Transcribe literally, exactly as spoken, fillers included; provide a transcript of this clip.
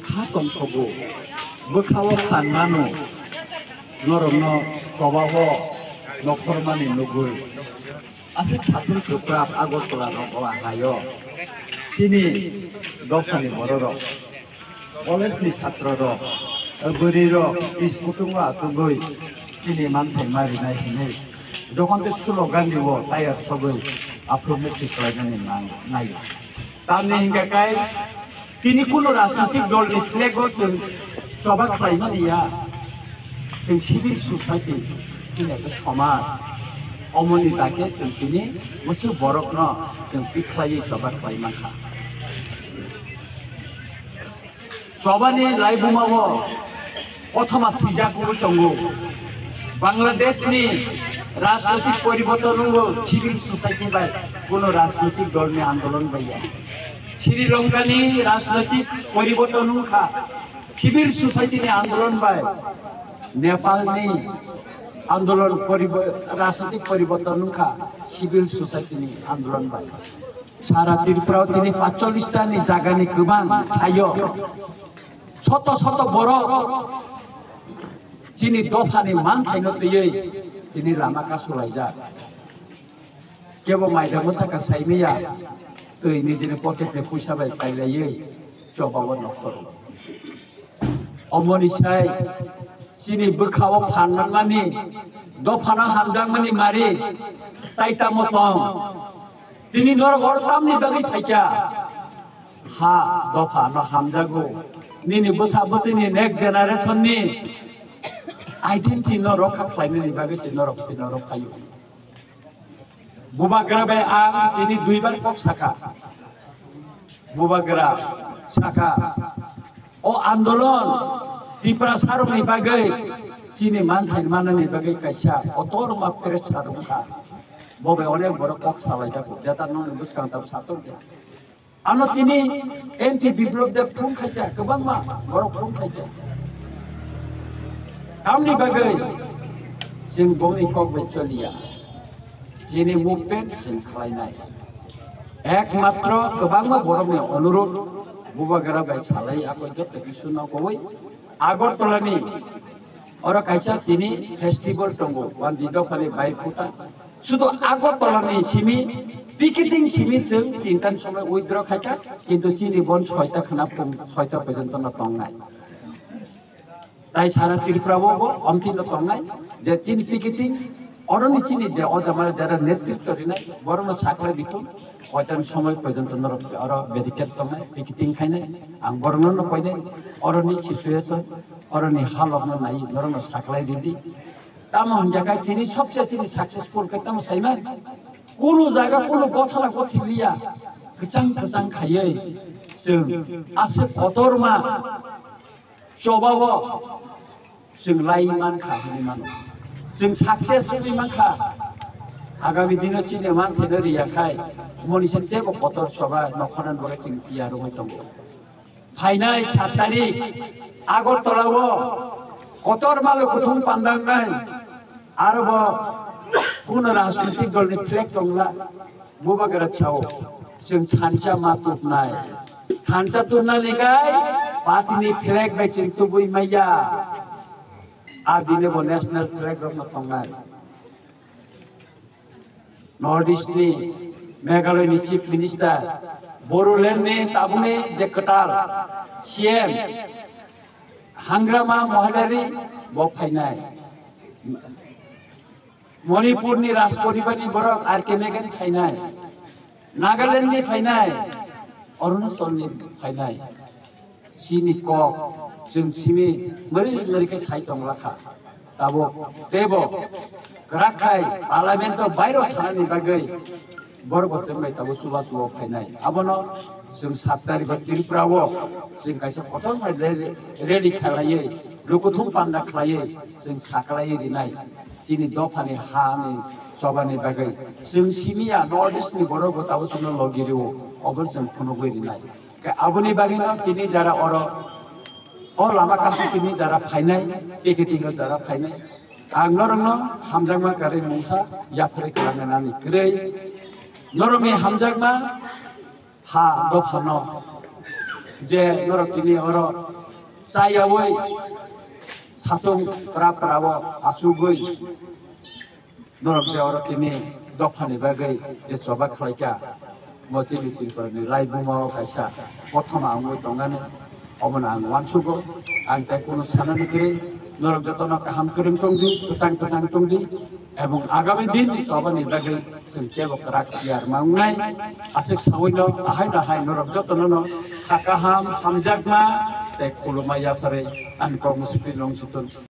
Kha tongthogo, bwkhao phan mano, norokno chobao nokhormani nugwi. Aswk satung kwplap Agartala rogo ahaio. Chini dophani bororok, college ni satro rok, bwrwi rok, is kutungo achugwi chini manthai ma rinai hinwi. Jokhon tei slogan rio tayar sogwi aphuru mukti khlainani nang-, naio. Tamni hingka kai tini kuno rajnitik dol ni flag o chwng choba khlaimani ya. Chwng civil society, chini ekta somaj, omoni dake chwng tini mwswk borokno chwng tikhlaiwi choba khlai mankha. Chobani laibuma o kothoma swijak wngwi tongo. Bangladesh ni rajnoitik poriborton wngwi civil society bai, kuno rajnoitik dol ni andolon bai ya. Sri Lanka ni rajnoitik poriborton wngkha civil society ni andolon bai. Nepal ni andolon poribo-, rajnoitik poriborton wngkha civil society ni andolon bai. Sara Tripura o tini paitsollis ta ni jaga ni kwbang thaio soto soto borok chini dopha ni manthaino twiwi tini lama kasulaijak. Kebo maida mwsaka saimaya twi nijini pocket ni puisa bai pailaiwi chobao nokhoro. Omoni sai chini bwkhao phan nangmani, dophano hamjakmani mari tai tamo tong. Tini norok oro tamni bagwi phaikha? Ha, dophano hamjago. Nini bwsa bwtwini next generation ni identity no rokha khlainani bagwi se norok tini oro phaio. Bubagra bai ang tini duibar kok sakha. Bubagra sakha, o andolon Tiprasarokni bagwi, chini manthai manani bagwi kaisa kotorma pressure wngkha. Bo bai onek borok kok salaijak, jeta nokni bwskang tamo satok de. Ano tini M P Biplop Deb phone khaikha, kwbangma borok phone khaikha. Tamni bagwi chwng bongni kok bai choliya, chini movement chwng khlainai. Ekmatro kwbangma borokni onurudh, Bubagra bai salai ako joto kisu no kowoi Agartala ni oro kaisa tini festival tongo, wanji dophani bai khuta. Sudo Agartala ni simi, picketing simi chwng tintan somoi withdraw khaikha, kintu chini bon soita khna pung soita porjonto no tongnai. Tai sara Tripura o bo omti no tongnai, je chini picketing, oroni chini je o jama jara netritto rinai, borokno sakhlai ditu, koitan somoi porjonto norok oro barricade tongnai, picketing khainai, ang borokno no koinai, oroni situation, oroni halok no nai, norokno sakhlai ridi. Tamo hingka khe tini sobse chini successful khe tamo saimai. Kunu jaga kunu gothana gothi liya. Kwchang kwchang khaiwi chwng aswk kotorma chobao chwng lai mankha hinwi mano. Chwng success wngwi mankha. Agami dino chini manthaino riya khai, monisa teibo kotor choba nokhonan bagwi chwng tiyar wngwi tongo. Phainai sat tarik Agartala o kotor malo kuthum pandangnai, aro bo kuno rajnitik dol ni flag tongla, Bubagra chao chwng thansa ma tubnai, thansa tubna ni kai party ni flag bai chwng tubui maya, a dine bo national flag rok no tongnai. North East ni Meghalaya ni Chief Minister, Bodoland ni tabukni je kwtal C M Hangrama Mohilari bo phainai. Manipur ni Raj Poribar ni borok R K Megan phainai. Nagaland ni phainai. Arunachal ni phainai. Chini kok chwng simi mwrwi mwrwi khe sai tong lakha. Tabuk teibo kwrak khai parliament o bairo sanani bagwi borok bo chwng bai tabuk chuba chuba phainai. Abono chwng sat tarik o Tripura o chwng kaisa kotor bai rally, rally khlaiwi, lukuthum panda khlaiwi chwng saklaiwi rinai. Chini dophani hani chobani bagwi chwng simi ya North East ni borok bo tabuk chwngno logi rio, obo chwng phunugwi rinai. Khe aboni bagwino tini jara oro o lama kasu tini jara phainai, picketing o jara phainai. Ang norokno hamjakma kwrwi mungsa yapharwi kwlangna nani kwrwi. Norokni hamjakma ha dophano Je norok tini oro chayawi satung pra pra o achugwi norok je oro tini dophani bagwi je choba khlaikha, bo chini Tripura ni laibuma o kaisa kothoma wngwi tongani, obono ang uansugo. Ang tei kunu sanani kwrwi, norok jotono kaham kwrwng tongdi, kwchang kwchang tongdi, ebong agami din chobani bagwi chwng teibo kwrak tiyar ma wngnai. Aswk sawino ahai no hai norok jotono no kha kaham, hamjakma tei khulumma yapharwi ani kok mwswkti nung chutun.